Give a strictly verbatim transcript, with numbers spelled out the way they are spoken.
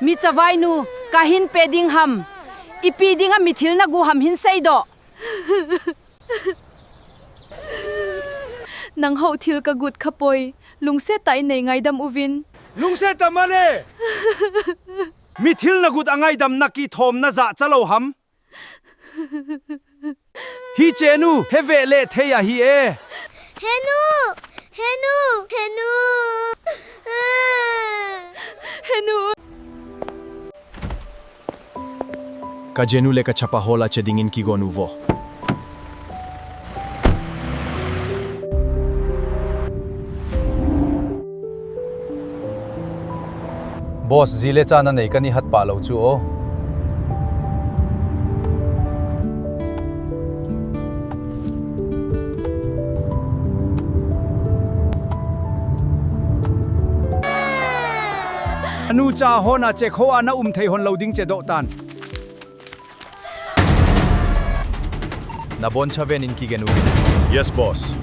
Mi chavainu, kahin pe ding ham? Ipi dinga mithil nagu ham hin seidoh. Nang ho thil kagut khapoi. Lungset tah in nei ngaidam uvin. Lungset tah male. Mithil nagut a ngaidamna kithomna jachalou ham? Hiche nu, heve le thei ahi e. Henu! Henu! Henu! Henu! Kajinu le kachapa hola che dingin kigon uvo. Boss, ji le cha nanei kani hatpah lou chu o. Anu cha hon a che kho a na um thei hon lou ding che doh tan. Nabon chaven in kigen u. Yes, boss.